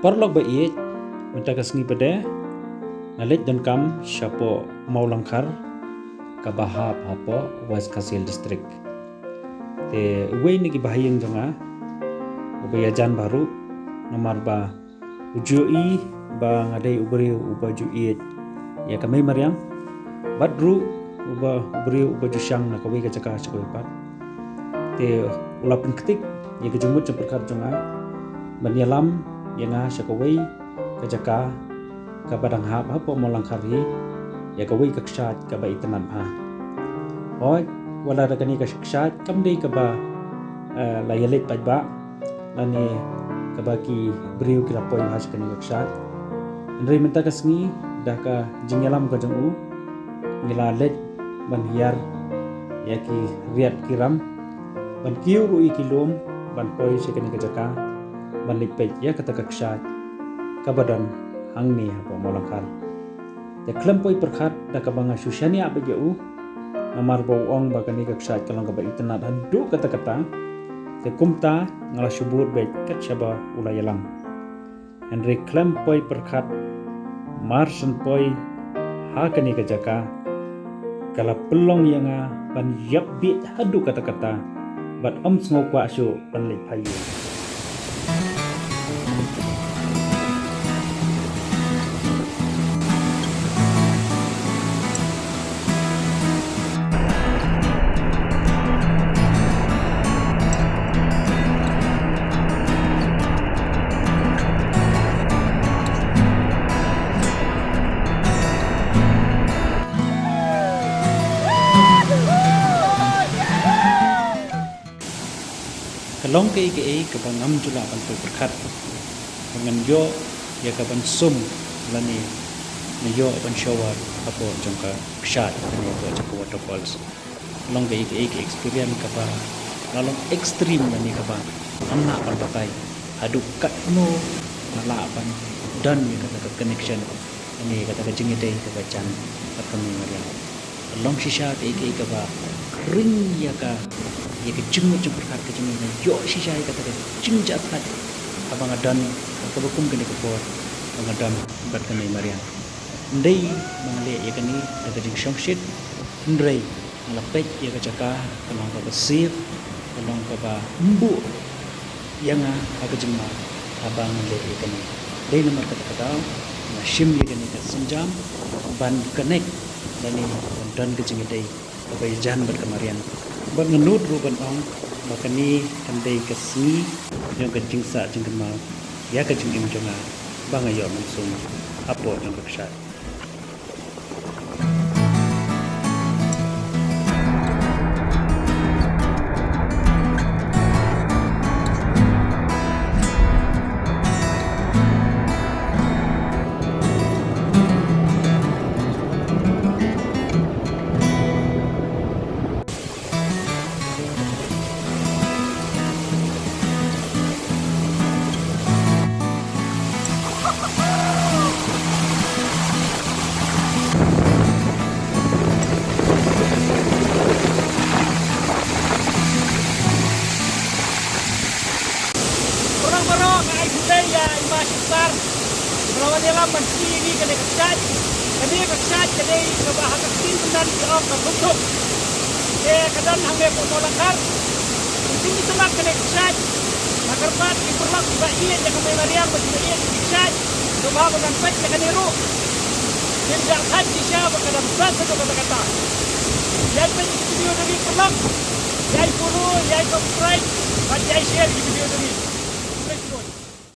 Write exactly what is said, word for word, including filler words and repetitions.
Paralok ba ïeit, mynta ka sngi pat de nga leit donkam shapoh Mawlangkhar, kaba hap hapoh West Khasi Hills District. Te uwei na ki bahaïing jong nga uba ïajan bha ruh, namar ba u ju ïohi ba nga dei u briew uba ju ïeit ïa ka mei mariang, bad ruh uba u briew uba ju shang na kawei ka jaka sha kawei pat. Te u la pynktik ïa ka jingmut jingpyrkhat jong nga ban ïalam ïa nga sha kawei ka jaka kaba dang hap hapoh Mawlangkhar hi, ïa kawei ka kshaid kaba itynnad bha. Hooid, wat la da kane ka kshaid kam dei kaba, eh, la ïaleit paidbah lane kaba ki briew ki la poi bha sha kane ka kshaid. Hynrei mynta ka sngi da ka jingïalam ka jong u, ngi la leit ban hiar ïa ki riat ki ram, ban kiew ruh ïa ki lum ban poi sha kane ka jaka ban leit peit ïa kata ka kshaid kaba don hangne hapoh Mawlangkhar. Te khlem poi pyrkhat da kaba nga shu shaniah beit ïa u, namar ba u ong ba kane ka kshaid ka long kaba itynnad haduh katta katta. Te kumta nga la shu bud beit kat shaba u la ïalam. Hynrei khlem poi pyrkhat, mar shen poi ha kane ka jaka, ka la pynlong ïa nga ban ïap bieit haduh katta katta bad ym sngew kwah shuh ban leit phai ïa. Ka long kaei kaei kaba ngam ju lah ban poi pyrkhat, ba ngan ïoh ïa ka ban sum lane ngan ïoh ban shower hapoh jong ka kshaid lane hapoh jong ka waterfalls. Ka long kaei kaei ka experience kaba la long extreme lane kaba ngam lah ban batai haduh katno nga lah ban don ïa kata ka connection lane kata ka jingïadei kaba jan bad ka mei mariang. Ka long shisha kaei kaei kaba khring ïa ka, ïa ka jingmut jingpyrkhat ka jong nga, ïoh shisha ïa kata ka jingjahthait haba nga don, kaba kum kane ka por ba nga don bad ka mei mariang. Ym dei ba nga leh ïa kane da ka jingshongshit, hynrei nga la peit ïa ka jaka ka long kaba safe, ka long kaba ym buh ïa nga ha ka jingma haba nga leh ïa kane. Dei namar kata ka daw nga shim ïa kane ka sienjam ban connect lane ban don ka jingïadei kaba ïajan bad ka mariang. Bad nga nud ruh ban ong ba kane kan dei ka sngi jong ka jingsah jingkynmaw ïa ka jingim jong nga ba nga ïoh ban sum hapoh jong ka kshaid. Baroh baroh nga ai khublei ïa i Ma Shiptar ba la wan ïalam ban plie ïa ngi kane ka kshaid. Kane ka kshaid ka dei kaba ha ka ktien Pyndan ki ong ka Thukthuk. Te ka don hangne hapoh Mawlangkhar. Kum ki sngap kane ka kshaid, nga kyrpad ïa ki paralok kiba ïeit ïa ka mei mariang bad kiba ïeit ïa ki kshaid, to ba ban peit ïa kane ruh. Ngin ïa thait shisha ba ka dang best haduh katta katta. Ïa peit ïa ki video jong ngi paralok. Ïa follow, ïa subscribe bad ïa share ïa ki video jong ngi. Khublei shibun.